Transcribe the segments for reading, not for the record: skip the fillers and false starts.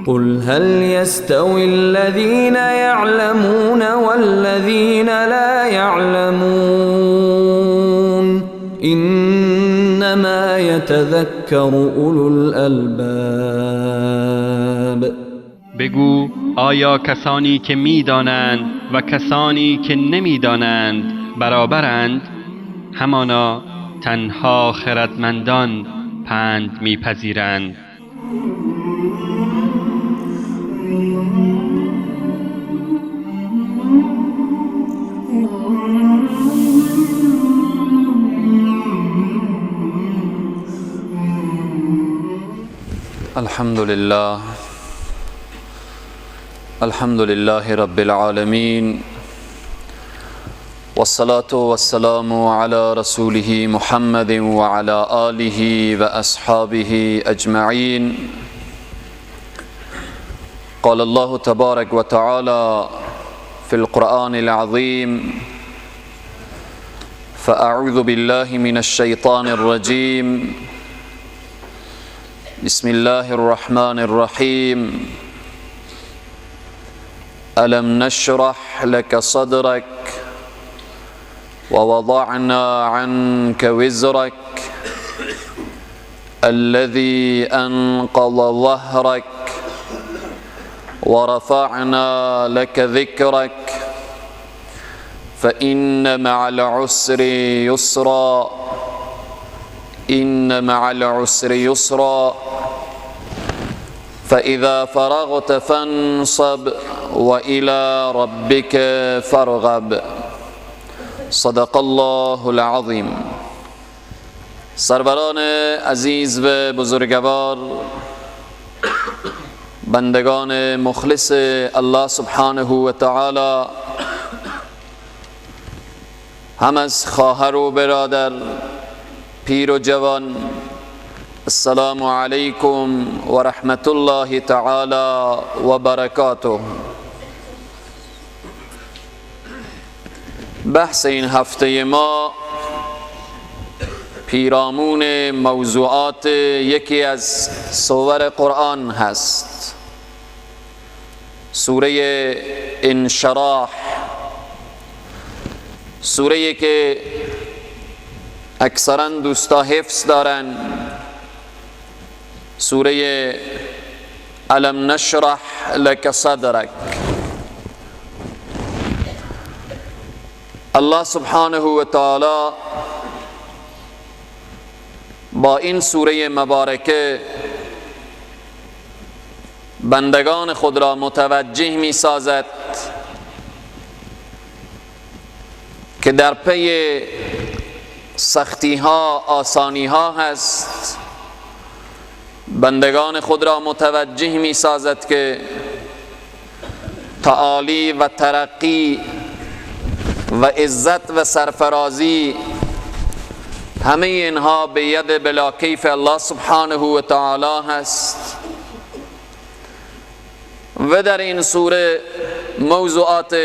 قل هل يستوي الذين يعلمون والذين لا يعلمون إنما يتذكر أولو الألباب. بگو آیا کسانی که میدانند و کسانی که نمیدانند برابرند؟ همانا تنها خردمندان پند میپذیرند. الحمد لله، الحمد لله رب العالمين، والصلاة والسلام على رسوله محمد وعلى آله وأصحابه أجمعين. قال الله تبارك وتعالى في القرآن العظيم: فأعوذ بالله من الشيطان الرجيم، بسم الله الرحمن الرحيم، ألم نشرح لك صدرك ووضعنا عنك وزرك الذي أنقض ظهرك ورفعنا لك ذكرك فإن مع العسر يسرا إن مع العسر يسرا فإذا فرغت فانصب وإلى ربك فارغب. صدق الله العظیم. سروران عزیز و بزرگوار، بندگان مخلص الله سبحانه و تعالی، هم از خواهر و برادر، پیر و جوان، السلام علیکم و رحمت الله تعالی و برکاته. بحث این هفته ما پیرامون موضوعات یکی از سور قرآن هست، سوره انشراح، سوره که اکثرا دوستا حفظ دارن، سوره الم نشرح لك صدرک. الله سبحانه و تعالی با این سوره مبارکه بندگان خود را متوجه می سازد که در پی سختی ها آسانی ها هست. بندگان خود را متوجه می سازد که تعالی و ترقی و عزت و سرفرازی همه اینها به ید بلا کیف الله سبحانه و تعالی هست. و در این سوره موضوعات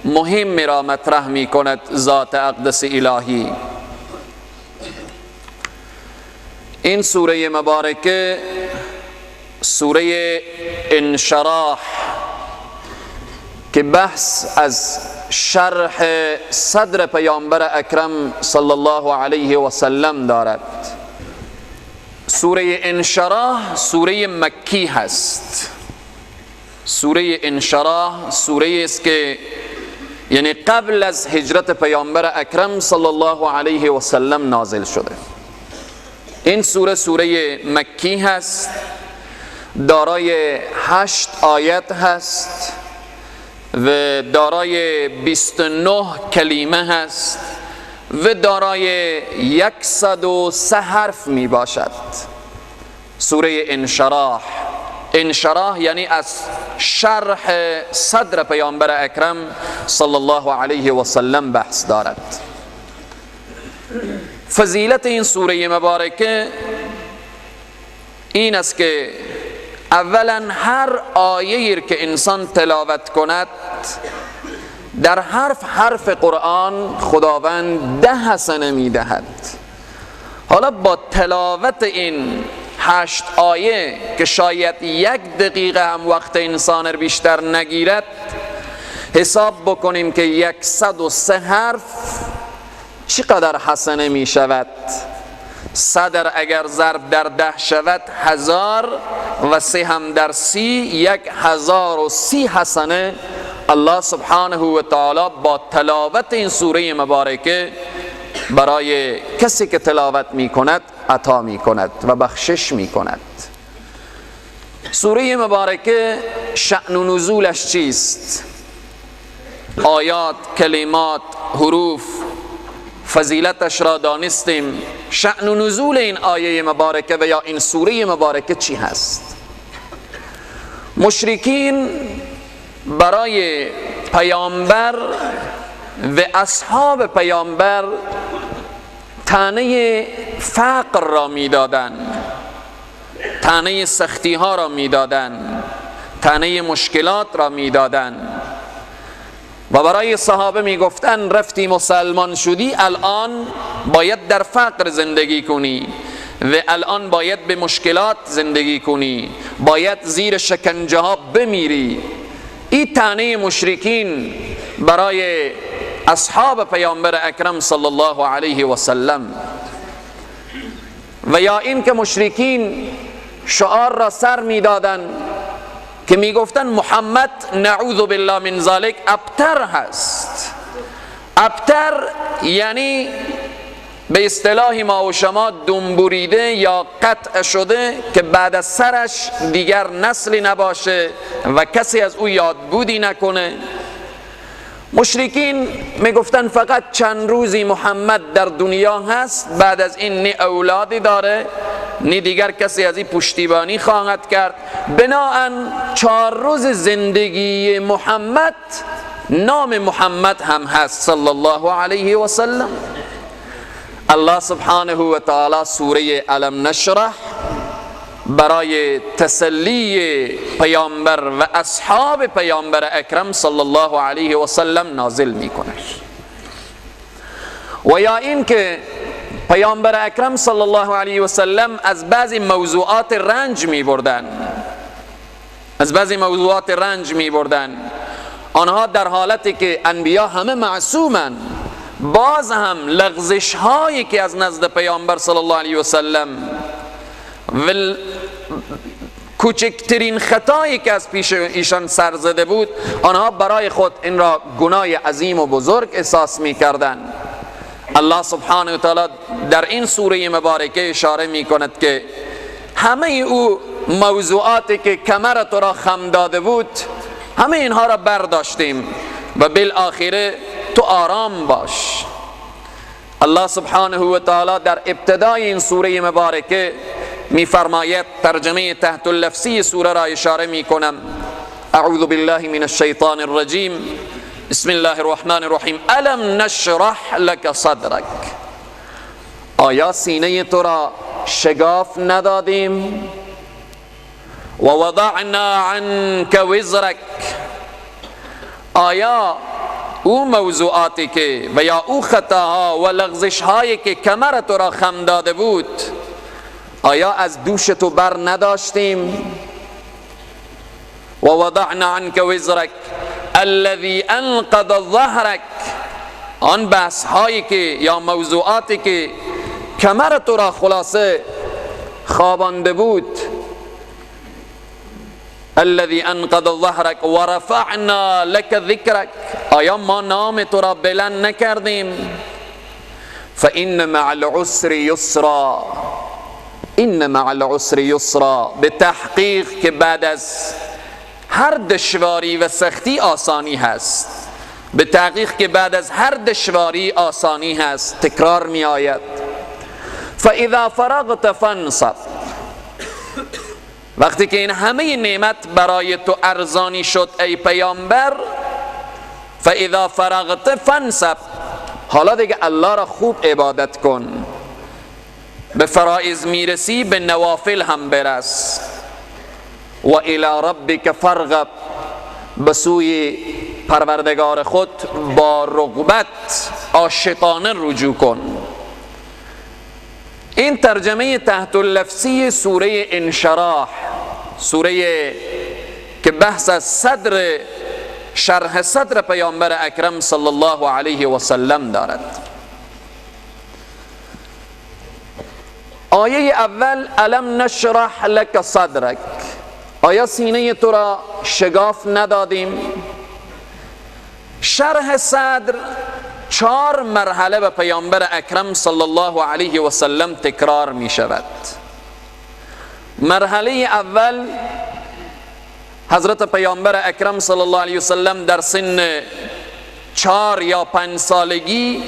مهمی را مطرح می کند ذات اقدس الهی. این سوره مبارکه سوره انشراح که بحث از شرح صدر پیامبر اکرم صلی الله علیه و سلم دارد. سوره انشراح سوره مکی هست. سوره انشراح سوره است که یعنی قبل از هجرت پیامبر اکرم صلی الله علیه و سلم نازل شده. این سوره سوره مکی هست، دارای 8 آیت هست و دارای 29 کلمه هست و دارای 103 حرف می باشد. سوره انشراح، انشراح یعنی از شرح صدر پیامبر اکرم صلی الله علیه و سلم بحث دارد. فضیلت این سوره مبارکه این است که اولا هر آیه که انسان تلاوت کند در حرف حرف قرآن خداوند 10 حسنه میدهد. حالا با تلاوت این 8 آیه که شاید 1 دقیقه هم وقت انسان را بیشتر نگیرد، حساب بکنیم که 103 حرف چقدر حسنه می شود. صدر اگر ضرب در 10 شود 1000 و 3 هم در 30، 1030 حسنه الله سبحانه و تعالی با تلاوت این سوره مبارکه برای کسی که تلاوت می کند عطا می کند و بخشش می کند. سوره مبارکه شأن و نزولش چیست؟ آیات، کلمات، حروف، فضیلتش را دانستیم. شأن و نزول این آیه مبارکه و یا این سوره مبارکه چی هست؟ مشرکین برای پیامبر و اصحاب پیامبر طعنه فقر را میدادند، طعنه سختی ها را میدادند، طعنه مشکلات را میدادند و برای صحابه میگفتن رفتی مسلمان شدی، الان باید در فقر زندگی کنی و الان باید به مشکلات زندگی کنی، باید زیر شکنجه ها بمیری. این طعنه مشرکین برای اصحاب پیامبر اکرم صلی الله علیه و سلم. و یا این که مشرکین شعار را سر میدادن که میگفتن محمد نعوذ بالله من ذلک ابتر هست. ابتر یعنی به اصطلاح ما و شما دنبوریده یا قطع شده که بعد از سرش دیگر نسلی نباشه و کسی از او یاد بودی نکنه. مشرکین میگفتن فقط چند روزی محمد در دنیا هست، بعد از این نه اولادی داره نه دیگر کسی از این پشتیبانی خواهد کرد. بناهن 4 روز زندگی محمد نام محمد هم هست صلی الله علیه و سلم. الله سبحانه و تعالی سوره الم نشرح برای تسلی پیامبر و اصحاب پیامبر اکرم صلی الله علیه و سلم نازل میکنه. و یا این که پیامبر اکرم صلی الله علیه و سلم از بعضی موضوعات رنج میبردن، از بعضی موضوعات رنج میبردن. آنها در حالتی که انبیا همه معصومن، باز هم لغزش هایی که از نزد پیامبر صلی الله علیه و سلم و کوچکترین خطایی که از پیش ایشان سر زده بود، آنها برای خود این را گناه عظیم و بزرگ احساس میکردند. الله سبحانه و تعالی در این سوره مبارکه اشاره میکند که همه او موضوعاتی که کمر تو را خم داده بود، همه اینها را برداشتیم و بالآخره تو آرام باش. الله سبحانه و تعالی در ابتدای این سوره مبارکه میفرماید، ترجمه تحت اللفظی سوره را اشاره میکنم، اعوذ بالله من الشیطان الرجیم، بسم الله الرحمن الرحیم، الم نشرح لك صدرک. آیا سینه تو را شگاف ندادیم؟ و وضعنا عنك وزرک. آیا او موضوعاتی که و یا او خطاها و لغزش هایی که کمر تو را خم داده بود، آیا از دوش تو بر نداشتیم؟ و وضعنا عنك وزرک الذي انقض ظهرک. آن بحث هایی که یا موضوعاتی که کمر تو را خلاصه خوابانده بود، الذي انقض ظهرك ورفعنا لك ذکرک. آیا ما نام تو را بلند نکردیم؟ فإن مع العسر یسرا، إن مع العسر یسرا. به تحقیق که بعد از هر دشواری و سختی آسانی هست، به تحقیق که بعد از هر دشواری آسانی هست، تکرار می آید. فإذا فرغت فانصب. وقتی که این همه نعمت برای تو ارزانی شد ای پیامبر، فإذا فرغت فانصب، حالا دیگه الله را خوب عبادت کن، به فرائض میرسی، به نوافل هم برس. و الی ربک فارغب، به سوی پروردگار خود با رغبت عاشقانه رجوع کن. این ترجمه تحت اللفظی سوره انشراح، سوره که بحث از صدر، شرح صدر پیامبر اکرم صلی الله علیه و سلم دارد. آیه اول الم نشرح لک صدرک، آیا سینه تو را شگاف ندادیم؟ شرح صدر 4 مرحله به پیامبر اکرم صلی الله علیه و سلم تکرار می شود. مرحله اول حضرت پیامبر اکرم صلی الله علیه و سلم در سن 4 یا 5 سالگی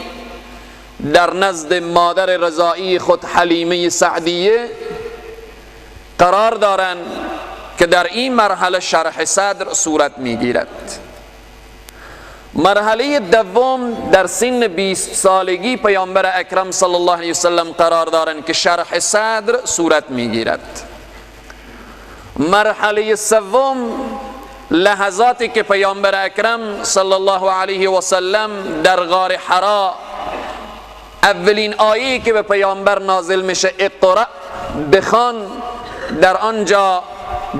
در نزد مادر رضائی خود حلیمه سعدیه قرار دارند که در این مرحله شرح صدر صورت میگیرد. مرحله دوم در سن 20 سالگی پیامبر اکرم صلی الله علیه وسلم قرار دارند که شرح صدر صورت میگیرد. مرحله سوم لحظاتی که پیامبر اکرم صلی الله علیه و سلم در غار حرا اولین آیه که به پیامبر نازل میشه اقرأ، بخوان، در آنجا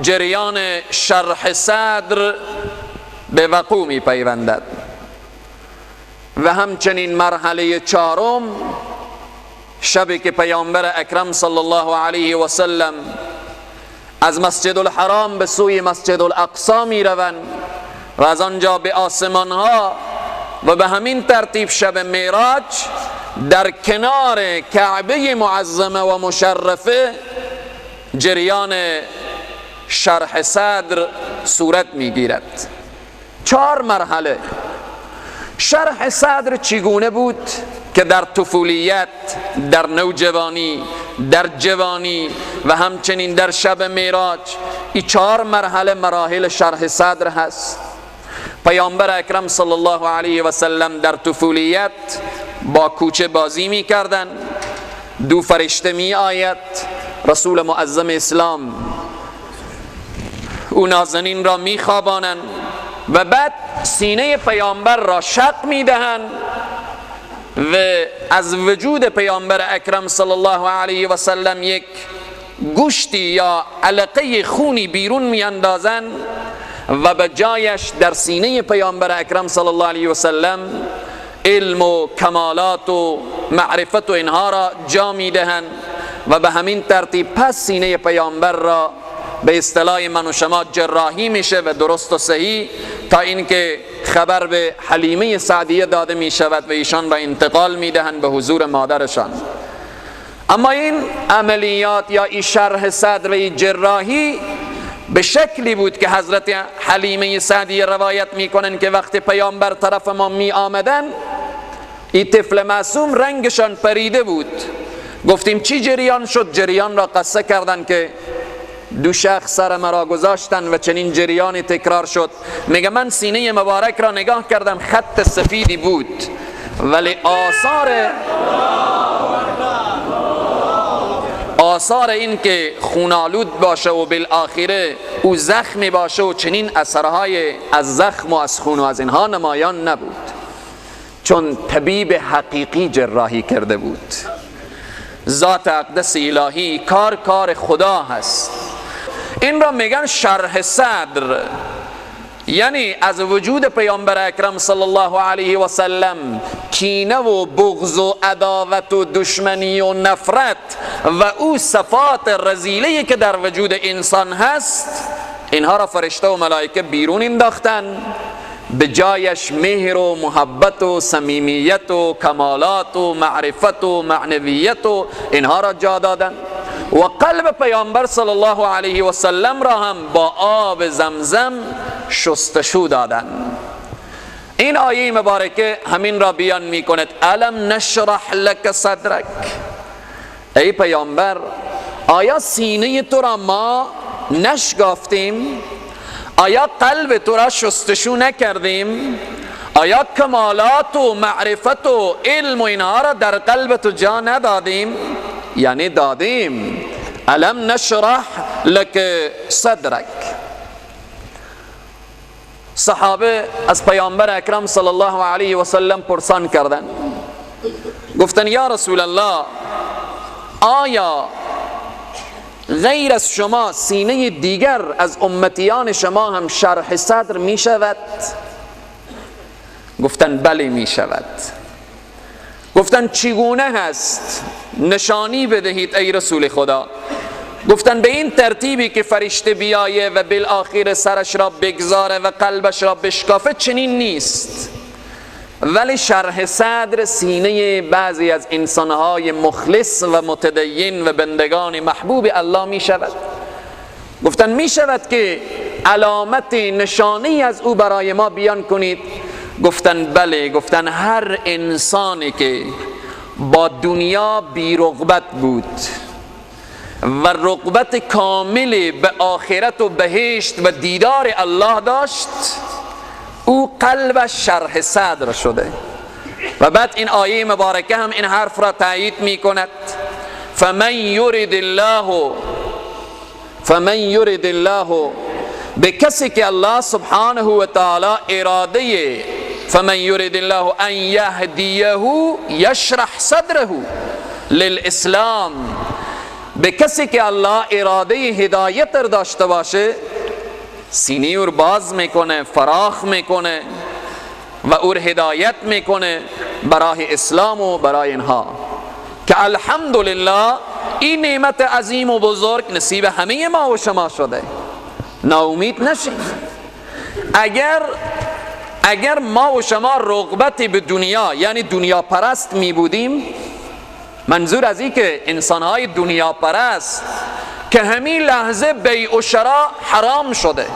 جریان شرح صدر به وقوع می پیوندد. و همچنین مرحله چهارم شبی که پیامبر اکرم صلی الله علیه و سلم از مسجد الحرام به سوی مسجد الاقصی می روند و از آنجا به آسمان ها و به همین ترتیب شب معراج در کنار کعبه معظمه و مشرفه جریان شرح صدر صورت می گیرد. 4 مرحله شرح صدر چگونه بود که در طفولیت، در نوجوانی، در جوانی و همچنین در شب معراج، این 4 مرحله مراحل شرح صدر هست. پیامبر اکرم صلی الله علیه و سلم در طفولیت با کوچه بازی می کردن، 2 فرشته می آید، رسول معظم اسلام او نازنین را می خوابانند و بعد سینه پیامبر را شق می دهند و از وجود پیامبر اکرم صلی الله علیه و سلم یک گوشتی یا علقه خونی بیرون می اندازند و به جایش در سینه پیامبر اکرم صلی الله علیه و سلم علم و کمالات و معرفت و اینها را جا می دهند و به همین ترتیب پس سینه پیامبر را به اصطلاح من و شما جراحی میشه و درست و صحیح، تا اینکه خبر به حلیمه سعدیه داده میشود و ایشان را انتقال میدهند به حضور مادرشان. اما این عملیات یا این شرح صدر و این جراحی به شکلی بود که حضرت حلیمه سعدیه روایت میکنن که وقتی پیامبر طرف ما می آمدن، این طفل معصوم رنگشان پریده بود. گفتیم چی جریان شد؟ جریان را قصه کردن که 2 شخص سر مرا گذاشتن و چنین جریانی تکرار شد. میگه من سینه مبارک را نگاه کردم، خط سفیدی بود، ولی آثار این که خونالود باشه و بالآخره او زخمی باشه و چنین اثرهای از زخم و از خون و از اینها نمایان نبود، چون طبیب حقیقی جراحی کرده بود. ذات اقدس الهی کار خدا هست. این را میگن شرح صدر، یعنی از وجود پیامبر اکرم صلی الله علیه و سلم کینه و بغض و عداوت و دشمنی و نفرت و او صفات رذیله که در وجود انسان هست، اینها را فرشته و ملائکه بیرون انداختن، به جایش مهر و محبت و صمیمیت و کمالات و معرفت و معنویت و اینها را جا دادن و قلب پیامبر صلی الله علیه و سلم را هم با آب زمزم شستشو دادن. این آیه مبارکه همین را بیان می کند، الم نشرح لک صدرک، ای پیامبر آیا سینه تو را ما نشگافتیم؟ آیا قلب تو را شستشو نکردیم؟ آیا کمالات و معرفت و علم و اینها را در قلب تو جا ندادیم؟ یعنی دادیم. الم نشرح لک صدرک. صحابه از پیامبر اکرم صلی الله علیه و سلم پرسان کردن، گفتن یا رسول الله آیا غیر از شما سینه دیگر از امتیان شما هم شرح صدر می شود؟ گفتن بله می شود. گفتن چگونه هست؟ نشانی بدهید ای رسول خدا. گفتن به این ترتیبی که فرشته بیایه و بالآخر سرش را بگذاره و قلبش را بشکافه چنین نیست، ولی شرح صدر سینه بعضی از انسانهای مخلص و متدین و بندگان محبوب الله می شود. گفتن می شود که علامت نشانی از او برای ما بیان کنید؟ گفتن بله. گفتن هر انسانی که با دنیا بی رغبت بود و رغبت کامل به آخرت و بهشت و دیدار الله داشت، او قلبش شرح صدر شده. و بعد این آیه مبارکه هم این حرف را تایید می کند، فمن یرد الله، فمن یرد الله، به کسی که الله سبحانه و تعالی اراده، فمن یرد الله ان یهدیه یشرح صدره للاسلام، به کسی که الله اراده هدایت داشته باشه سینه او باز میکنه، فراخ میکنه و او هدایت میکنه برای اسلام و برای اینها، که الحمدلله این نعمت عظیم و بزرگ نصیب همه ما و شما شده. ناامید نشین. اگر ما و شما رغبت به دنیا، یعنی دنیا پرست می بودیم، منظور از این که انسانهای دنیا پرست که همین لحظه بیع و شراء حرام شده،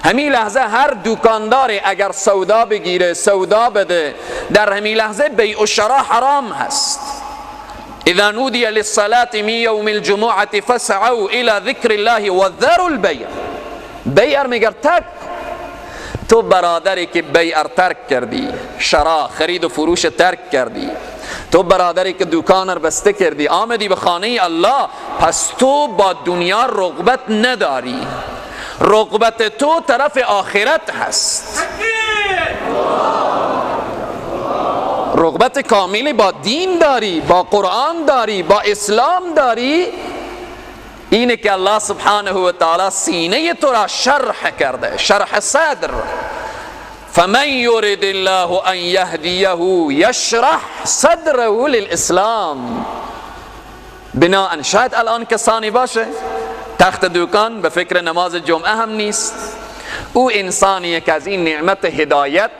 همین لحظه هر دکاندار اگر سودا بگیره سودا بده، در همین لحظه بیع و شراء حرام هست. اذا نودی للصلاة من یوم الجمعة فاسعوا الى ذکر الله وذروا البیع. بیع میگه ترک، تو برادری که بیع ترک کردی، شراء خرید و فروش ترک کردی، تو برادری که دکان رو بسته کردی آمدی به خانه الله، پس تو با دنیا رغبت نداری، رغبت تو طرف آخرت هست، رغبت کاملی با دین داری، با قرآن داری، با اسلام داری. اینه که الله سبحانه و تعالی سینه تو را شرح کرده، شرح صدر. فمن يرد الله ان يهديه يشرح صدره للاسلام. بناء شاید الان کسانی باشه تخت دکان به فکر نماز جمعه هم نیست، او انسانیه که از این نعمت هدایت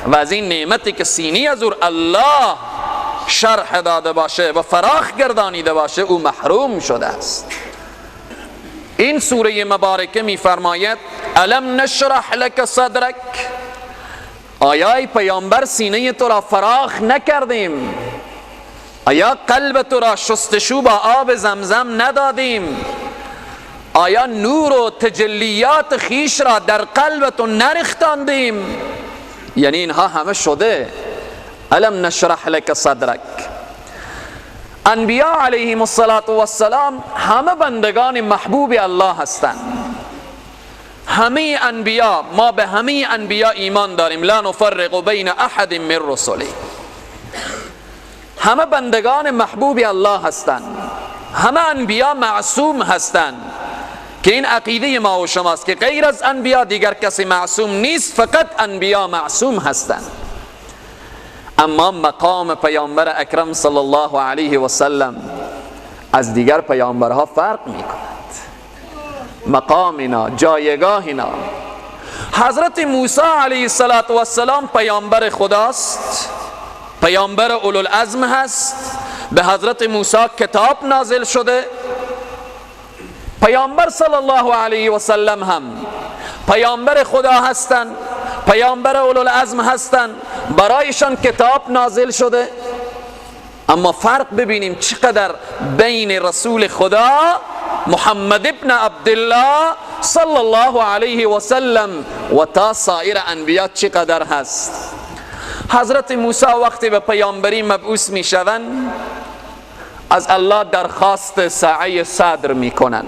و از این نعمتی که سینه از او الله شرح داده باشه و فراخ گردانیده باشه، او محروم شده است. این سوره مبارکه میفرماید الم نشرح لک صدرک، آیا ای پیامبر سینه تو را فراخ نکردیم؟ آیا قلب تو را شستشو با آب زمزم ندادیم؟ آیا نور و تجلیات خیش را در قلب تو نرختاندیم؟ یعنی اینها همه شده. الم نشرح لک صدرک. انبیاء علیهم الصلاة والسلام همه بندگان محبوب الله هستند. همه انبیا، ما به همه انبیا ایمان داریم، لا نفرق بین احد من رسله. همه بندگان محبوب الله هستند، همه انبیا معصوم هستند، که این عقیده ما و شماست که غیر از انبیا دیگر کسی معصوم نیست، فقط انبیا معصوم هستند. اما مقام پیامبر اکرم صلی الله علیه و سلم از دیگر پیامبرها فرق میکند. مقام اینا، جایگاه اینا. حضرت موسی علیه السلام پیامبر خداست، پیامبر اولوالعزم هست، به حضرت موسی کتاب نازل شده. پیامبر صلی الله علیه و سلم هم پیامبر خدا هستند، پیامبر اولوالعزم هستند، برایشان کتاب نازل شده. اما فرق ببینیم چقدر بین رسول خدا محمد ابن عبدالله صلی الله علیه و سلم و تا سایر انبیا چقدر هست. حضرت موسی وقتی به پیامبری مبعوث میشوند، از الله درخواست سعی صدر میکنن،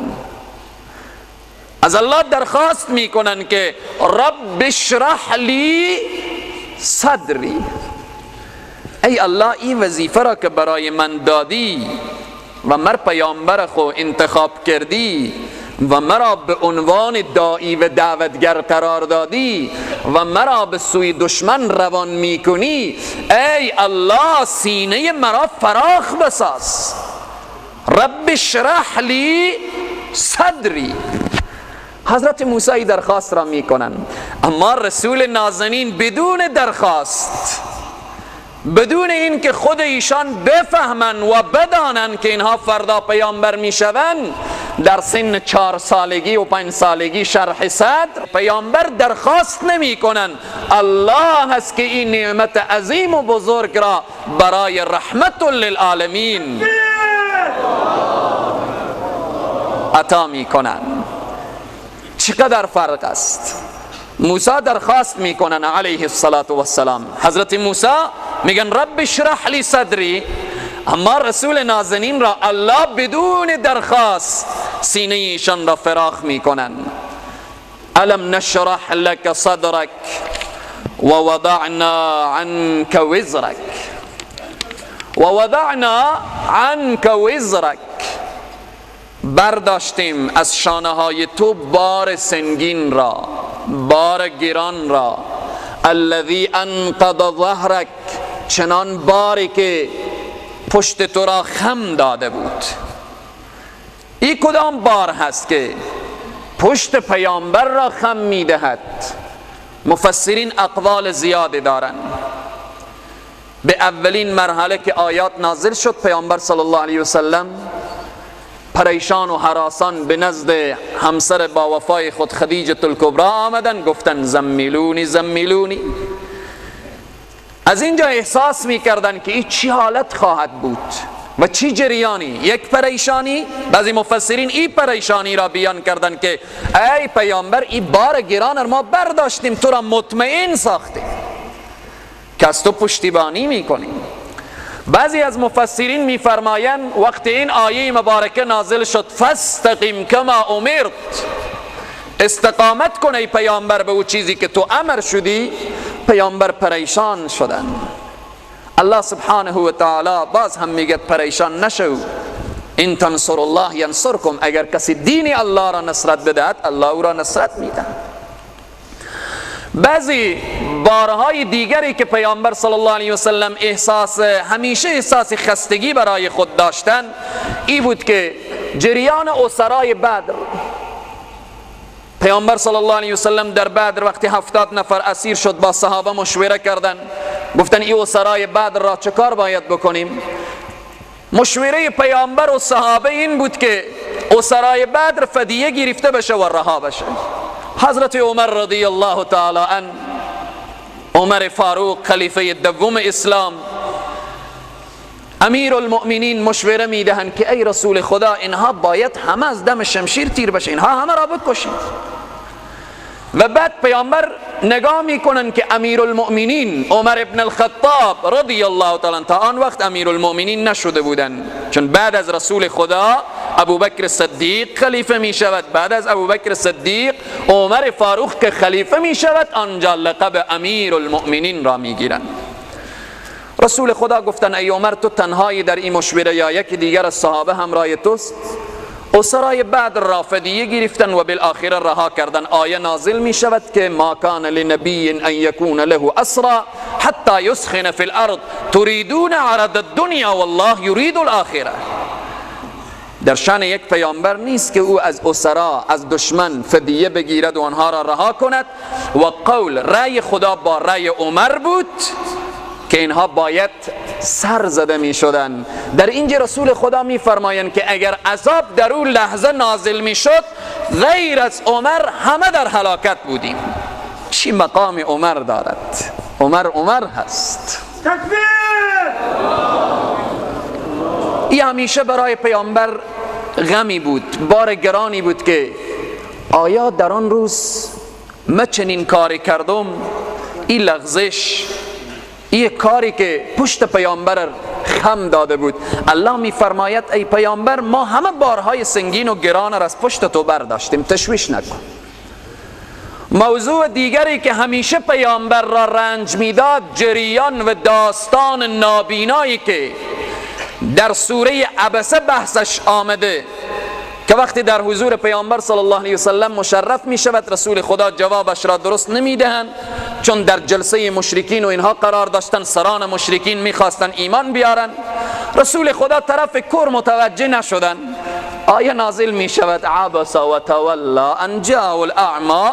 از الله درخواست میکنن که رب اشرح لی صدری، ای الله این وظیفه را که برای من دادی و مر پیامبر خو انتخاب کردی و مرا به عنوان داعی و دعوتگر قرار دادی و مرا به سوی دشمن روان میکنی، ای الله سینه مرا فراخ بساز. رب اشرح لی صدری. حضرت موسی درخواست را میکنن، اما رسول نازنین بدون درخواست، بدون اینکه خود ایشان بفهمن و بدانن که اینها فردا پیامبر میشون، در سن 4 سالگی و 5 سالگی شرح صدر پیامبر درخواست نمی کنن. الله هست که این نعمت عظیم و بزرگ را برای رحمت للعالمین عطا می کنن. چقدر فرق است. موسی درخواست میکنن علیه الصلاة والسلام، حضرت موسی میگن رب اشرح لی صدری، اما رسول نازنین را الله بدون درخواست سینه ایشان را فراخ میکنن. الم نشرح لك صدرك ووضعنا عنك وزرك، ووضعنا عنك وزرك، برداشتیم از شانه های تو بار سنگین را، بار گران را، الذی انقض ظهرک، چنان باری که پشت تو را خم داده بود. این کدام بار هست که پشت پیامبر را خم میدهد؟ مفسرین اقوال زیادی دارند. به اولین مرحله که آیات نازل شد، پیامبر صلی الله علیه وسلم پریشان و هراسان به نزد همسر با وفای خود خدیجه الکبرا آمدن، گفتن زمیلونی زمیلونی. از اینجا احساس میکردن که این چی حالت خواهد بود و چی جریانی. یک پریشانی، بعضی مفسرین این پریشانی را بیان کردن که ای پیامبر این بار گران ما برداشتیم، تو را مطمئن ساختیم که از تو پشتیبانی میکنیم. بعضی از مفسرین میفرمایند وقتی این آیه مبارکه نازل شد، فاستقیم کما امرت، استقامت کن ای پیامبر به او چیزی که تو امر شدی، پیامبر پریشان شدن. الله سبحانه و تعالی باز هم میگه پریشان نشو، ان تنصر الله ینصرکم، اگر کسی دین الله را نصرت بدهد الله او را نصرت میدهد. بعضی بارهای دیگری که پیامبر صلی الله علیه و سلم احساس، همیشه احساس خستگی برای خود داشتن، ای بود که جریان اسرای بدر، پیامبر صلی الله علیه و سلم در بدر وقتی 70 نفر اسیر شد با صحابه مشوره کردن، گفتن ای اسرای بدر را چه کار باید بکنیم؟ مشوره پیامبر و صحابه این بود که اسرای بدر فدیه گرفته بشه و رها بشه. حضرت عمر رضی الله تعالی عنه، عمر فاروق خلیفه دوم اسلام، امیر المؤمنین، مشوره میدهند که ای رسول خدا اینها باید همه از دم شمشیر تیر بشه، اینها همه را بکشیم. و بعد پیامبر نگاه میکنن که امیر المؤمنین عمر ابن الخطاب رضی الله تعالی، تا آن وقت امیر المؤمنین نشده بودن، چون بعد از رسول خدا ابوبکر صدیق خلیفه می شود، بعد از ابوبکر صدیق عمر فاروق که خلیفه می شود، آنجا لقب امیر المؤمنین را می گیرند. رسول خدا گفتن ای عمر تو تنهایی در این مشوره یا یکی دیگر از صحابه همراه توست؟ اسرای بدر را فدیه گرفتن و بالآخره رها کردن. آیه نازل می شود که ما کان لنبی ان یکون له اسرا حتی یسخن فی الارض تريدون عرض الدنیا والله یرید الاخره. در شان یک پیامبر نیست که او از اسرا، از دشمن فدیه بگیرد و آنها را رها کند. و قول رأی خدا با رأی عمر بود که اینها باید سر زده می شدن. در اینجا رسول خدا می فرمایند که اگر عذاب در اون لحظه نازل می شد غیر از عمر همه در هلاکت بودیم. چی مقام عمر دارد؟ عمر عمر هست. تکبیر! این همیشه برای پیامبر غمی بود، بار گرانی بود که آیا در آن روز من چنین کاری کردم؟ این لغزش، این کاری که پشت پیامبر خم داده بود. الله میفرماید ای پیامبر ما همه بارهای سنگین و گران را از پشت تو برداشتیم، تشویش نکن. موضوع دیگری که همیشه پیامبر را رنج میداد، جریان و داستان نابینایی که در سوره عبسه بحثش آمده که وقتی در حضور پیامبر صلی الله علیه وسلم مشرف می شود، رسول خدا جوابش را درست نمی دهند، چون در جلسه مشرکین و اینها قرار داشتن، سران مشرکین می خواستن ایمان بیارن. رسول خدا طرف کور متوجه نشدن. آیه نازل می شود عبس و تولا ان جاءه الاعمی،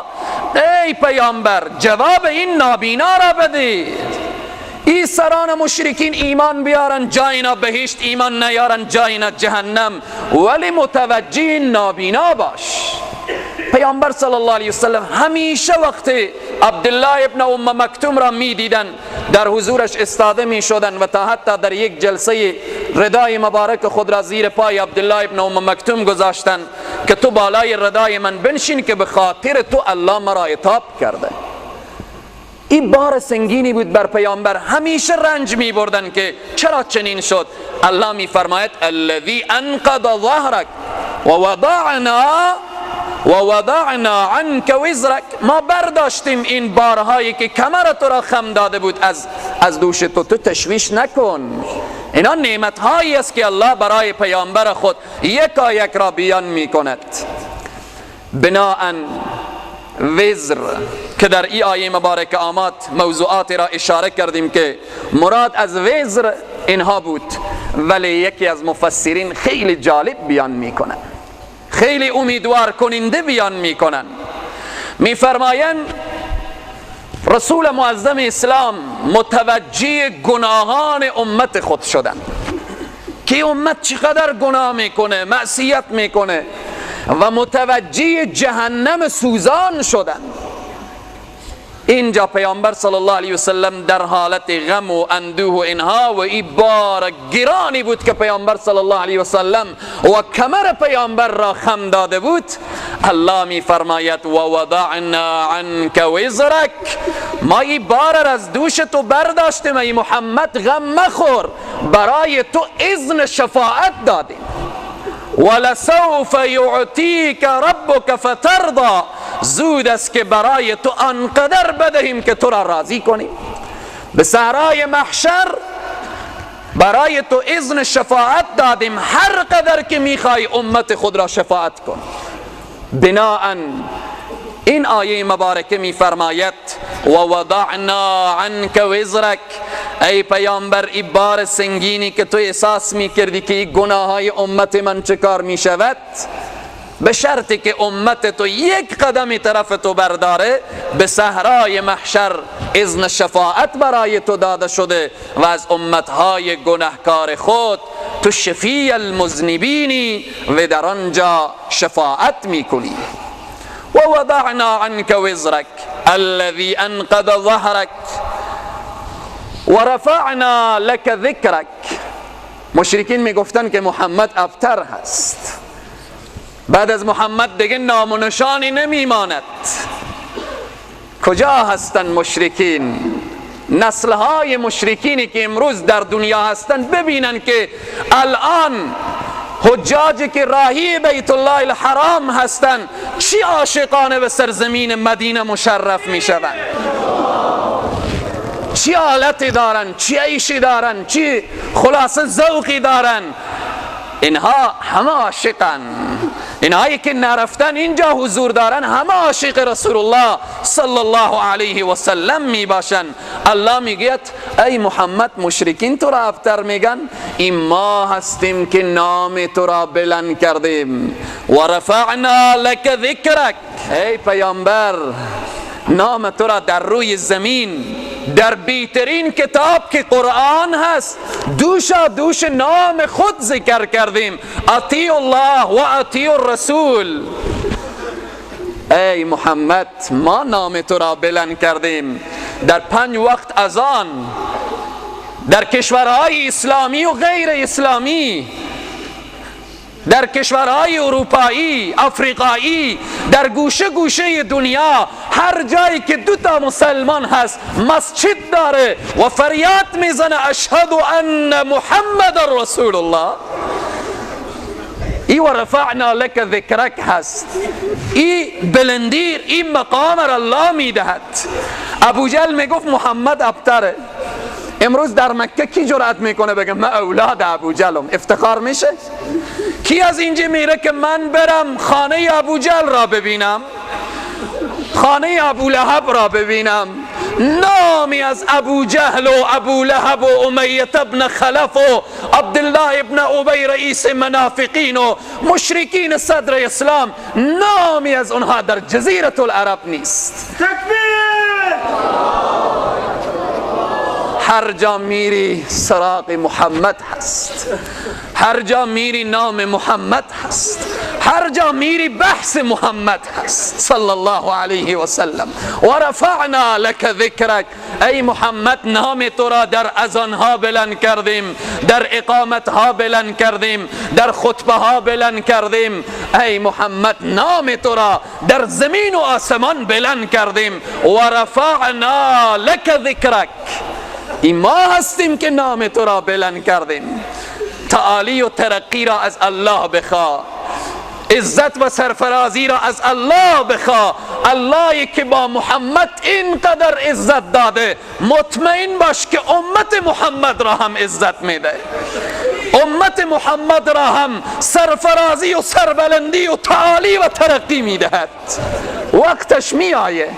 ای پیامبر جواب این نابینا را بدید. ای سران مشرکین ایمان بیارن جاینا بهشت، ایمان نیارن جاینا جهنم، ولی متوجه نابینا باش. پیامبر صلی الله علیه وسلم همیشه وقتی عبدالله ابن ام مکتوم را می دیدن در حضورش استاده می شدن و تا حتی در یک جلسه ردای مبارک خود را زیر پای عبدالله ابن ام مکتوم گذاشتن که تو بالای ردای من بنشین که به خاطر تو الله مرا عتاب کرده. این بار سنگینی بود بر پیامبر، همیشه رنج می بردن که چرا چنین شد. الله می فرماید الذی انقض ظهرک و وضعنا عنک وزرک، ما برداشتیم این بارهایی که کمر تو را خم داده بود از دوش تو، تو تشویش نکن. اینا نعمت هایی است که الله برای پیامبر خود یکا یک را بیان می کند. بناءً وزر که در ای آیه مبارک آمد موضوعات را اشاره کردیم که مراد از وزر اینها بود، ولی یکی از مفسرین خیلی جالب بیان میکنن، خیلی امیدوار کننده بیان میکنن. میفرمایند رسول معظم اسلام متوجه گناهان امت خود شدن که امت چقدر گناه میکنه، معصیت میکنه، و متوجه جهنم سوزان شدن. اینجا پیامبر صلی الله علیه وسلم در حالت غم و اندوه و اینها و این بار گرانی بود که پیامبر صلی الله علیه وسلم و کمر پیامبر را خم داده بود. الله می فرماید و وضعنا عنک وزرک، ما این بار را از دوش تو برداشتیم ای محمد، غم مخور، برای تو اذن شفاعت دادیم. ولسوف یعطیک ربک فترضی، زود است که برای تو آنقدر بدهیم که تو را راضی کنیم. به صحرای محشر برای تو اذن شفاعت دادیم، هر قدر که میخوای امت خود را شفاعت کن. بناءً این آیه مبارکه میفرماید و وضعنا عنک وزرک، ای پیامبر ای بار سنگینی که تو احساس میکردی که این گناه های امت من چه کار میشود، به شرطی که امت تو یک قدم طرف تو برداره، به صحرای محشر اذن شفاعت برای تو داده شده و از امتهای گناهکار خود تو شفیع المذنبینی و در آنجا شفاعت میکنی. و وضعنا عنك وزرك الذي انقض ظهرك ورفعنا لك ذکرك. مشرکین میگفتن که محمد ابتر هست، بعد از محمد دیگه نام و نشانی نمیماند. کجا هستن مشرکین؟ نسلهای مشرکینی که امروز در دنیا هستن ببینن که الان حجاجی که راهی بیت الله الحرام هستند چی عاشقانه به سرزمین مدینه مشرف می شوند، چی حالتی دارن، چی عیشی دارن، چی خلاصه ذوقی دارن. اینها همه عاشقن، اینهایی که نرفتن اینجا حضور دارن همه عاشق رسول الله صلی الله علیه و سلم می باشن. الله میگوید ای محمد مشرکین تو را ابتر میگن، این ما هستیم که نام تو را بلند کردیم. و رفعنا لک ذکرک، ای پیامبر نام تو را در روی زمین در بهترین کتاب که قرآن هست دوشا دوش نام خود ذکر کردیم، اطیع الله و اطیع الرسول. ای محمد ما نام تو را بلند کردیم در 5 وقت اذان در کشورهای اسلامی و غیر اسلامی، در کشورهای اروپایی، افریقایی، در گوشه گوشه دنیا، هر جایی که 2 تا مسلمان هست مسجد داره و فریاد میزنه اشهد ان محمد رسول الله. ای و رفعنا لک ذکرک هست، ای بلندیر، ای مقام را الله میدهد. ابو جهل میگفت محمد ابتره، امروز در مکه کی جرأت میکنه بگه من اولاد ابوجهلم؟ افتخار میشه؟ کی از اینجا میره که من برم خانه ابوجهل را ببینم، خانه ابولهب را ببینم؟ نامی از ابو جهل و ابو لهب و امیه ابن خلف و عبدالله ابن ابی رئیس منافقین و مشرکین صدر اسلام، نامی از اونها در جزیره العرب نیست. تکبیر! هر جا میری سراغ محمد هست، هر جا میری نام محمد هست، هر جا میری بحث محمد هست صلی الله علیه و سلم. و رفعنا لك ذکرک، ای محمد نام تو را در اذانها بلند کردیم، در اقامتها بلند کردیم، در خطبه ها بلند کردیم. ای محمد نام تو را در زمین و آسمان بلند کردیم. و رفعنا لك ذکرک، این ما هستیم که نام تو را بلند کردیم. تعالی و ترقی را از الله بخواه، عزت و سرفرازی را از الله بخواه. اللهی که با محمد اینقدر عزت داده، مطمئن باش که امت محمد را هم عزت میده، امت محمد را هم سرفرازی و سربلندی و تعالی و ترقی میدهد. وقتش میآیه،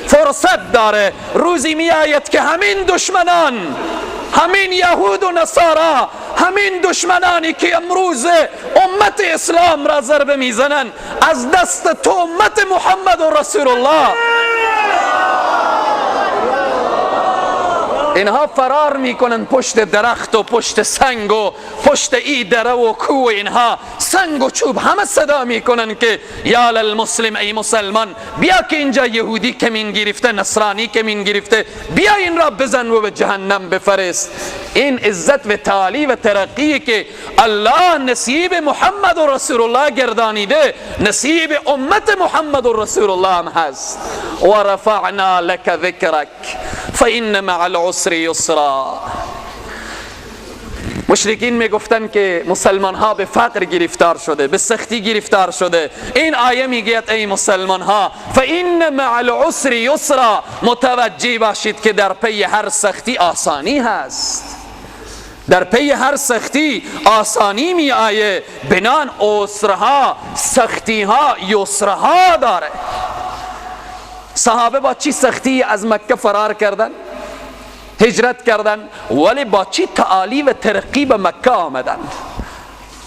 فرصت داره، روزی میآید که همین دشمنان، همین یهود و نصارا، همین دشمنانی که امروز امت اسلام را ضربه میزنن، از دست تو امت محمد و رسول الله اینها فرار میکنن، پشت درخت و پشت سنگ و پشت ای دره و کو، اینها سنگ و چوب همه صدا میکنن که یا للمسلم، ای مسلمان بیا که اینجا یهودی کمین گرفته، نصرانی کمین گرفته، بیا این را بزن و به جهنم بفرست. این عزت و تعالی و ترقی که الله نصیب محمد و رسول الله گردانیده، نصیب امت محمد و رسول الله هم هست. و رفعنا لك ذکرک فإن مع العسر یسرا. مشرکین میگفتن که مسلمان ها به فقر گرفتار شده، به سختی گرفتار شده. این آیه میگوید ای مسلمان ها فإن مع العسر یسرا، متوجه باشید که در پی هر سختی آسانی هست، در پی هر سختی آسانی می آیه. بنان عسرها، سختیها، یسرها داره. صحابه با چی سختی از مکه فرار کردن، هجرت کردن، ولی با چی تعالی و ترقی به مکه آمدن.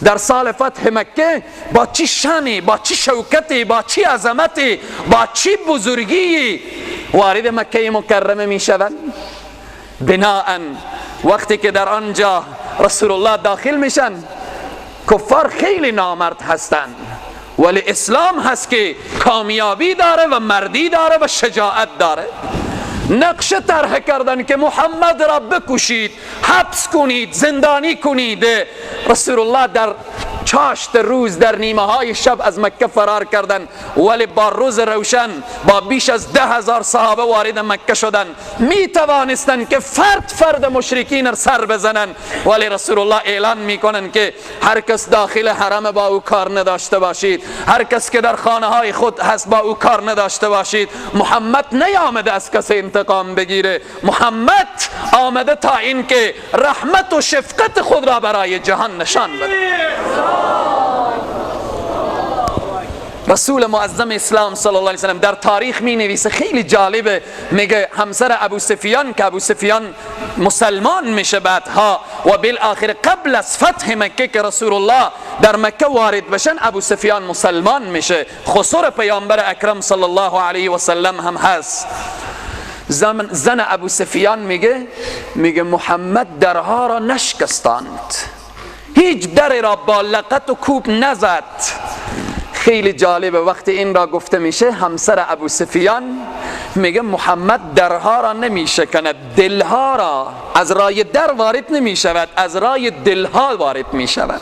در سال فتح مکه با چی شانی، با چی شوکتی، با چی عظمتی، با چی بزرگی وارد مکه مکرمه می شوند. بناءً وقتی که در آنجا رسول الله داخل میشن، کفار خیلی نامرد هستند، ولی اسلام هست که کامیابی داره و مردی داره و شجاعت داره. نقشه طرح کردن که محمد را بکشید، حبس کنید، زندانی کنید. رسول الله در چاشت روز، در نیمه های شب از مکه فرار کردن، ولی با روز روشن با بیش از 10,000 صحابه وارد مکه شدن. می توانستند که فرد فرد مشرکین را سر بزنن، ولی رسول الله اعلان میکنن که هر کس داخل حرم با او کار نداشته باشید، هر کس که در خانه های خود هست با او کار نداشته باشید. محمد نیامده از کسی انتقام بگیره، محمد آمده تا اینکه رحمت و شفقت خود را برای جهان نشان بده. رسول معظم اسلام صلی الله علیه وسلم در تاریخ می نویسه، خیلی جالبه، میگه همسر ابو سفیان که ابو سفیان مسلمان میشه بعدها و بالآخر قبل از فتح مکه که رسول الله در مکه وارد بشن، ابو سفیان مسلمان میشه، خسر پیامبر اکرم صلی الله علیه و سلم هم هست. زن ابو سفیان میگه محمد درها را نشکستاند، هیچ در را با لقت و کوب نزد. خیلی جالبه وقتی این را گفته میشه، همسر ابو سفیان میگه محمد درها را نمیشکند، دلها را. از رای در وارد نمیشود، از رای دلها وارد میشود.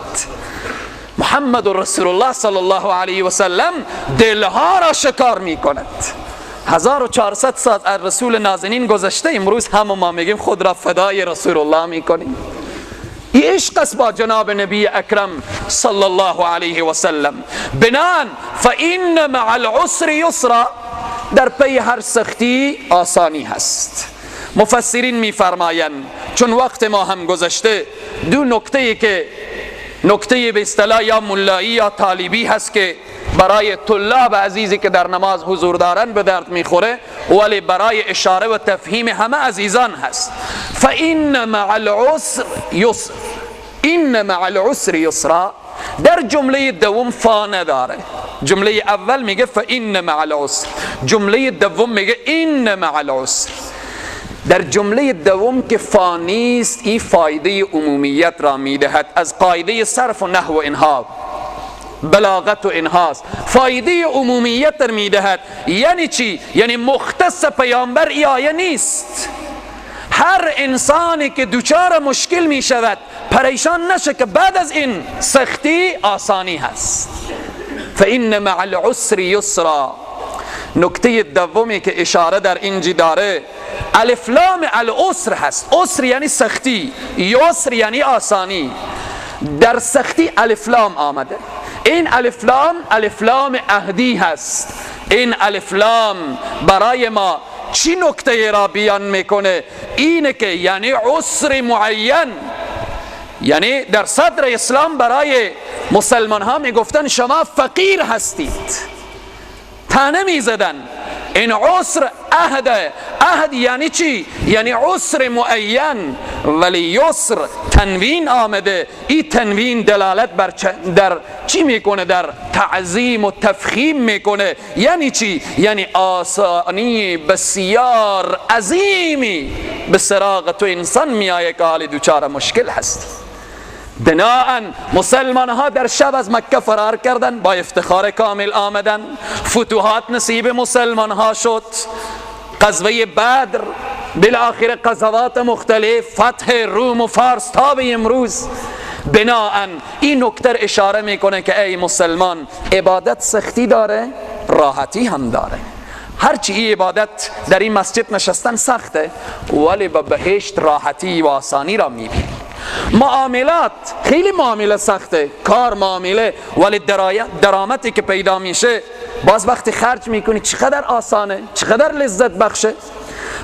محمد رسول الله صلی الله علیه و سلم دلها را شکار میکند. 1400 سال از رسول نازنین گذشته، امروز هم ما میگیم خود را فدای رسول الله میکنیم. این عشق است با جناب نبی اکرم صلی الله علیه و سلم. بنان فإن مع العسر یسرا، در پی هر سختی آسانی هست، مفسرین میفرمایند چون وقت ما هم گذشته، دو نکته که نکته به اصطلاح یا ملایی یا طالبی هست که برای طلاب عزیزی که در نماز حضور دارن به درد میخوره، ولی برای اشاره و تفهیم همه عزیزان هست. فإن مع العسر یسر، این مع العسر یسرا. در جمله دوم فا نداره. جمله اول میگه فإن مع العسر، جمله دوم میگه این مع العسر. در جمله دوم که فا نیست، این فایده عمومیت را میدهد از قاعده صرف و نحو و انها، بلاغت و انهاست. فایده عمومیت را میدهد. یعنی چی؟ یعنی مختص پیامبر ای آیه نیست. هر انسانی که دچار مشکل می شود پریشان نشه که بعد از این سختی آسانی هست. فإن مع العسر یسرا. نکته دومی که اشاره در اینجا داره، الف لام العسر هست. عسر یعنی سختی، یسر یعنی آسانی. در سختی الف لام آمده. این الف لام، الف لام عهدی هست. این الف لام برای ما چی نکته را بیان میکنه؟ اینه که یعنی عسر معین، یعنی در صدر اسلام برای مسلمان ها میگفتن شما فقیر هستید، تانه میزدن. این عسر عهد، عهد یعنی چی؟ یعنی عسر معین، ولی یسر تنوین آمده. این تنوین دلالت بر در چی میکنه؟ در تعظیم و تفخیم میکنه. یعنی چی؟ یعنی آسانی بسیار عظیمی به سراغ تو انسان میآید که حال دوچار مشکل هست. بناءً مسلمان ها در شب از مکه فرار کردن، با افتخار کامل آمدن، فتوحات نصیب مسلمان ها شد، غزوه بدر، بالاخره غزوات مختلف، فتح روم و فارس تا به امروز. بناءً این نکته اشاره میکنه که ای مسلمان، عبادت سختی داره، راحتی هم داره. هرچی این عبادت در این مسجد نشستن سخته، ولی به بهشت راحتی و آسانی را میبینی. معاملات خیلی معامله سخته، کار معامله، ولی درآمدی که پیدا میشه باز وقتی خرج میکنی چقدر آسانه، چقدر لذت بخشه.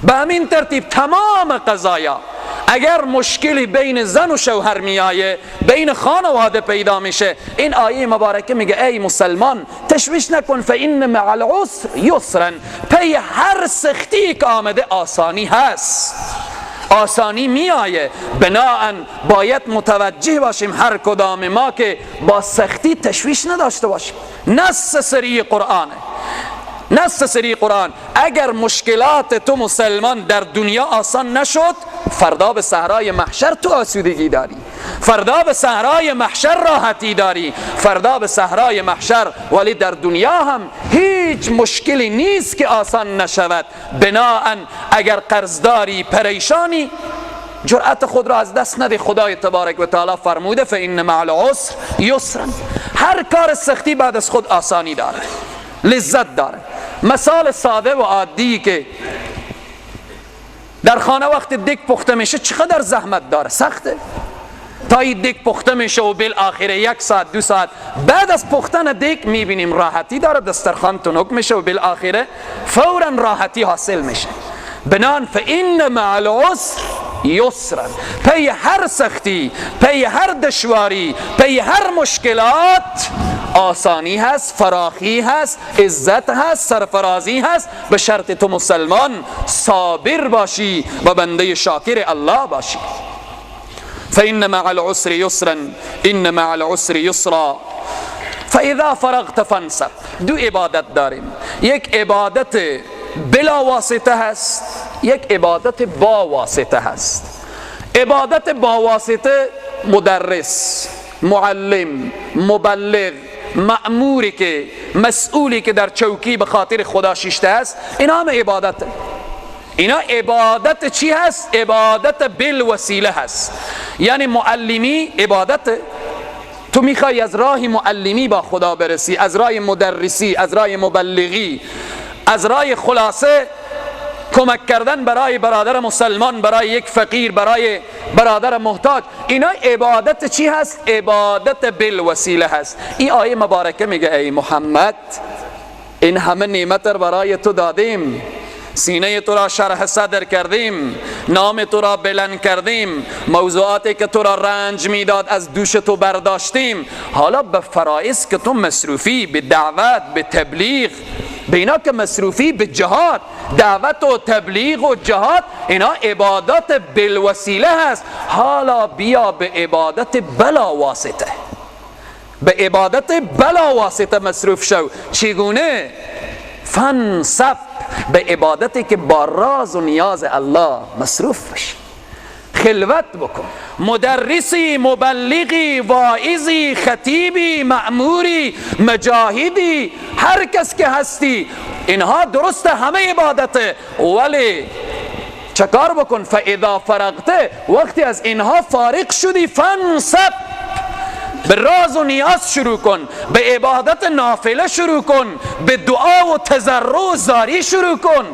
به همین ترتیب تمام قضایا، اگر مشکلی بین زن و شوهر میایه، بین خانواده پیدا میشه، این آیه مبارکه میگه ای مسلمان تشویش نکن، فإن مع العسر یسرا. پی هر سختی که آمده آسانی هست، آسانی میآیه. بناءً باید متوجه باشیم هر کدام ما که با سختی تشویش نداشته باشیم. نص سری قرآنه، نص سری قرآن. اگر مشکلات تو مسلمان در دنیا آسان نشد، فردا به صحرای محشر تو آسودگی داری، فردا به صحرای محشر راحتی داری، فردا به صحرای محشر. ولی در دنیا هم هیچ مشکلی نیست که آسان نشود. بناءً اگر قرضداری، پریشانی، جرأت خود را از دست نده. خدای تبارک و تعالی فرموده فإن مع العسر یسرا. هر کار سختی بعد از خود آسانی داره، لذت داره. مثال ساده و عادی که در خانه وقت دیگ پخته میشه چقدر زحمت داره، سخته تا این دیگ پخته میشه و بالآخره 1 ساعت 2 ساعت بعد از پختن دیگ میبینیم راحتی داره، دسترخوان تنک میشه و بالآخره فورا راحتی حاصل میشه. بنان فإن مع العسر یسرا. پی هر سختی، پی هر دشواری، پی هر مشکلات آسانی هست، فراخی هست، عزت هست، سرفرازی هست، به شرط تو مسلمان صابر باشی و بنده شاکر الله باشی. فإن مع العسر یسرا، إن مع العسر یسرا. فإذا فرغت فانصب. دو عبادت داریم، یک عبادت بلا واسطه هست، یک عبادت با واسطه هست. عبادت با واسطه مدرس، معلم، مبلغ، مأموری که مسئولی که در چوکی به خاطر خدا شیشته است، اینا هم عبادته. اینا عبادت چی هست؟ عبادت بالوسیله هست. یعنی معلمی عبادته، تو میخوای از راه معلمی با خدا برسی، از راه مدرسی، از راه مبلغی، از راه خلاصه کمک کردن برای برادر مسلمان، برای یک فقیر، برای برادر محتاج. اینا عبادت چی هست؟ عبادت بالوسیله هست. این آیه مبارکه میگه ای محمد، این همه نعمت رو برای تو دادیم، سینه تو را شرح صدر کردیم، نام تو را بلند کردیم، موضوعاتی که تو را رنج میداد از دوش تو برداشتیم. حالا به فرائض که تو مصروفی، به دعوت، به تبلیغ، به اینا که مصروفی، به جهاد، دعوت و تبلیغ و جهاد، اینا عبادات بالوسیله هست. حالا بیا به عبادت بلا واسطه، به عبادت بلا واسطه مصروف شو. چگونه؟ فانصب، به عبادتی که با راز و نیاز الله مصروف بشی، خلوت بکن. مدرسی، مبلغی، واعظی، خطیبی، مأموری، مجاهدی، هر کس که هستی، اینها درست همه عبادته، ولی چکار بکن؟ فاذا فرغت، وقتی از اینها فارغ شدی، فانصب، به راز و نیاز شروع کن، به عبادت نافله شروع کن، به دعا و تضرع و زاری شروع کن.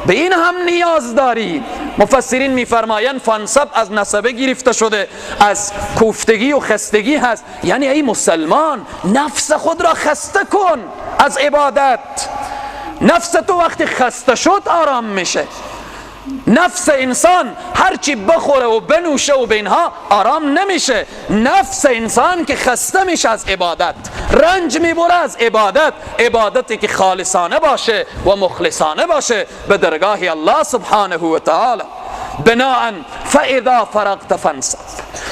به این هم نیاز داری. مفسرین میفرمایند فانصب از نسبه گرفته شده، از کوفتگی و خستگی هست. یعنی ای مسلمان، نفس خود را خسته کن از عبادت. نفس تو وقتی خسته شد آرام میشه. نفس انسان هرچی بخوره و بنوشه و به اینها آرام نمیشه. نفس انسان که خسته میشه از عبادت، رنج میبره از عبادت، عبادتی که خالصانه باشه و مخلصانه باشه به درگاه الله سبحانه و تعالی. بناءً فاذا فرغت فانصب،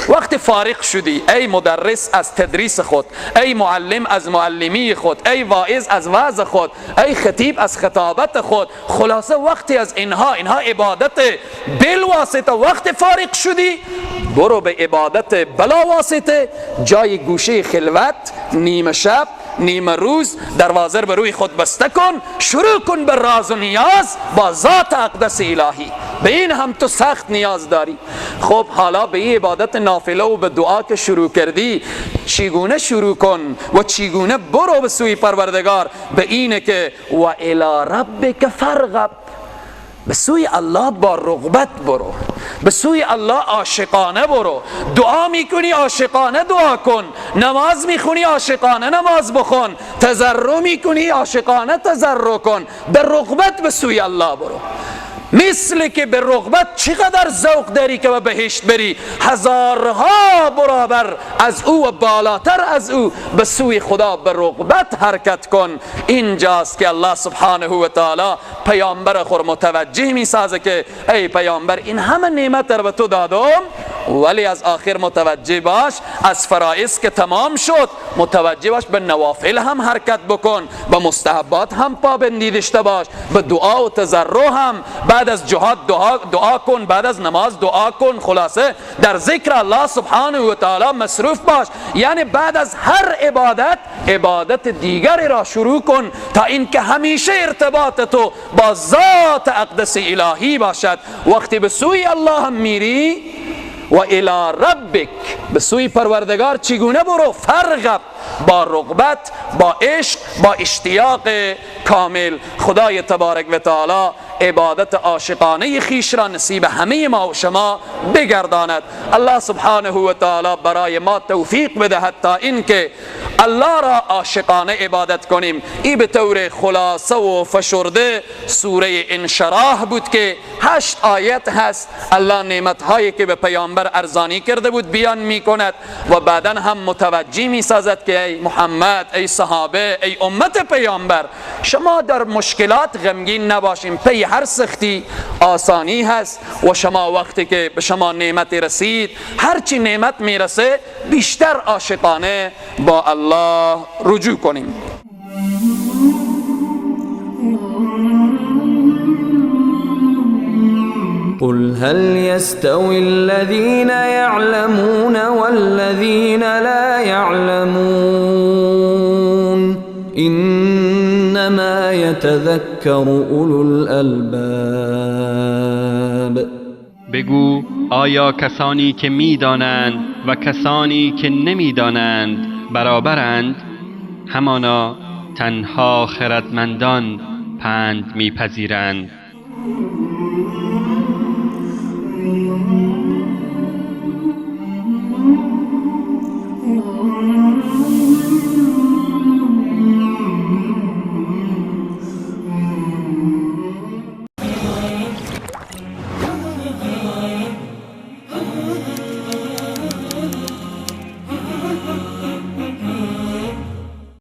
وقتی فارغ شدی ای مدرس از تدریس خود، ای معلم از معلمی خود، ای واعظ از وعظ خود، ای خطیب از خطابت خود، خلاصه وقتی از اینها عبادت بالواسطه وقتی فارغ شدی، برو به عبادت بلا واسطه، جای گوشه خلوت، نیمه شب، نیمه روز، دروازه به روی خود بسته کن، شروع کن به راز و نیاز با ذات اقدس الهی. به این هم تو سخت نیاز داری. خب حالا به این عبادت نافله و به دعا که شروع کردی، چگونه شروع کن و چگونه برو به سوی پروردگار؟ به اینه که و الی ربک فارغب، به سوی الله با رغبت برو، به سوی الله عاشقانه برو. دعا میکنی عاشقانه دعا کن، نماز میخونی عاشقانه نماز بخون، تضرع میکنی عاشقانه تضرع کن، به رغبت به سوی الله برو. مثل که به رغبت چقدر ذوق داری که به بهشت بری، هزارها برابر از او و بالاتر از او به سوی خدا به رغبت حرکت کن. اینجاست که الله سبحانه و تعالی پیامبر خود متوجه می سازه که ای پیامبر، این همه نعمت رو به تو دادم، ولی از آخر متوجه باش، از فرائض که تمام شد متوجه باش، به نوافل هم حرکت بکن، به مستحبات هم پابندی داشته باش، به دعا و تضرع هم، بعد از جهاد دعا کن، بعد از نماز دعا کن، خلاصه در ذکر الله سبحانه و تعالی مصروف باش. یعنی بعد از هر عبادت، عبادت دیگری را شروع کن تا اینکه همیشه ارتباط تو با ذات اقدس الهی باشد. وقتی به سوی الله هم میری، و الی ربک، به سوی پروردگار چگونه برو؟ فرغب، با رغبت، با عشق، با اشتیاق کامل. خدای تبارک و تعالی عبادت عاشقانه خیش را نصیب همه ما و شما بگرداند. الله سبحانه و تعالی برای ما توفیق بدهد تا اینکه الله را عاشقانه عبادت کنیم. این به طور خلاصه و فشرده سوره انشراح بود که 8 آیت هست. الله نعمت هایی که به پیامبر ارزانی کرده بود بیان می کند و بعدا هم متوجه می سازد که ای محمد، ای صحابه، ای امت پیامبر، شما در مشکلات غمگین نباشیم، پی هر سختی آسانی هست و شما وقتی که به شما نعمت رسید، هرچی نعمت میرسه بیشتر عاشقانه با الله رجوع کنیم. قل هل يستوي الذين يعلمون والذين لا يعلمون إنما يتذكر أولو الألباب. بگو آیا کسانی که میدانند و کسانی که نمیدانند برابرند؟ همانا تنها خردمندان پند میپذیرند.